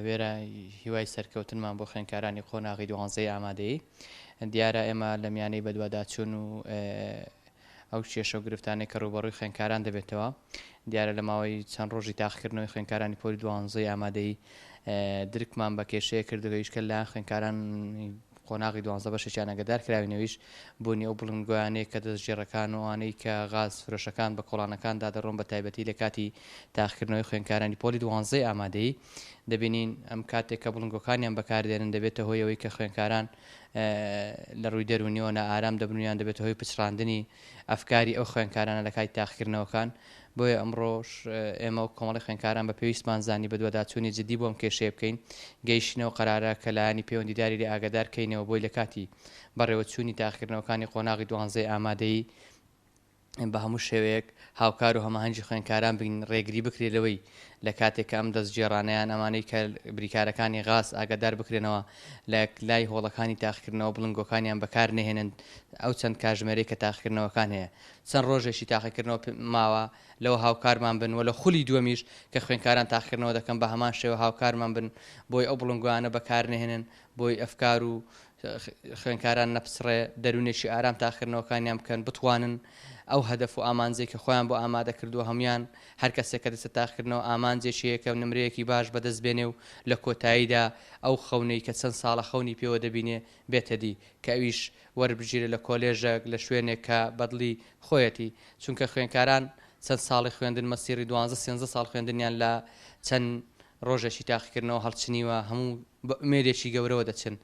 وێرای هیوای سەرکەوتنمان بۆ خوێندکارانی قۆناغی دوانزەی ئامادەیی، دیارە ئێمە لە میانەی بەدواداچوون و ئەو کێشە و گرفتانەی کە ڕووبەڕووی خوێندکاران دەبێتەوە، دیارە لە ماوەی چەند ڕۆژی تاقیکردنەوەی خوێندکارانی پۆلی دوانزەی ئامادەیی درکمان بە کێشەیە کردووە کە لەلایەن خوێندکارانی قۆناغی دوانزە بەشێکیان ئاگادار کراوینەویش بوونی ئەو بڵندگۆیانەیە کە دەستگێڕەکان و ئەوانەی کە غاز فرۆشەکان بە کۆڵانەکاندا دەڕۆن بە تایبەتی لە کاتی تاقیکردنەوەی خوێندکارانی پۆلی دوانزەی ئامادەیی دەبینین ئەم کاتێک کە بڵندگۆکانیان بەکاردێنن دەبێتە هۆی ئەوەی کە خوێندکاران لە ڕووی دەروونیەوە نائارام دەبن و یان دەبێتە هۆی پچڕاندنی ئەفکاری ئەو خوێندکارانە لە کاتی تاقیکردنەوەکان. بۆیە ئەمڕۆش ئێمە وەک کۆمەڵی خوێندکاران بە پێویستمان زانی بەدواداچوونی جدی بۆ ئەم کێشەیە بکەین، گەیشتینەوە قەرارە کە لایەنی پەیوەندیداری لێ ئاگادار کەینەوە بۆی لە کاتی بەڕێوەچوونی تاقیکردنەوەکانی قۆناغی دوانزەی ئامادەیی بە هەموو شێوەیەک هاوکار و هەماهەنگی خوێندکاران بین، ڕێگری بکرێت لەوەی لە کاتێک کە ئەم دەستگێڕانە یان ئەمانەی کە بریکارەکانی غاز ئاگادار بکرێنەوە لە لای هۆڵەکانی تاقیکردنەوە بڵندگۆکانیان بەکار نەهێنن ئەو چەند کاژمێرەی کە تاقیکردنەوەکان هەیە چەند ڕۆژێکی تاقیکردنەوە ماوە لەوە هاوکارمان بن و لە خولی دووەمیش کە خوێندکاران تاقیکردنەوە دەکەن بە هەمان شێوە هاوکارمان بن بۆی ئەو بڵندگۆیانە بەکار نەهێنن بۆی ئەفکار و خوێندکاران نەپچڕێ، دەروونێکی ئارام تاقیکردنەوەکانیان بکەن، بتوانن ئەو هەدەف و ئامانجەی کە خۆیان بۆ ئامادە کردووە هەموویان هەر کەسێک کە دەچێتە تاقیکردنەوە ئامانجێکی هەیە کە نمرەیەکی باش بەدەست بێنێ و لە کۆتاییدا ئەو خەونەی کە چەند ساڵە خەونی پێوە دەبینێ بێتە دی کە ئەویش وەربگیرێ لە کۆلێژێک لە شوێنێک کە بەدڵی خۆیەتی چونکە خوێندکاران چەند ساڵی خوێندن مەسیڕی دوانزە سێنزە ساڵ خوێندنیان لە چەند ڕۆژێکی تاقیکردنەوە هەڵچنیوە هەموو بە ئومێدێکی گەورەوە دەچن.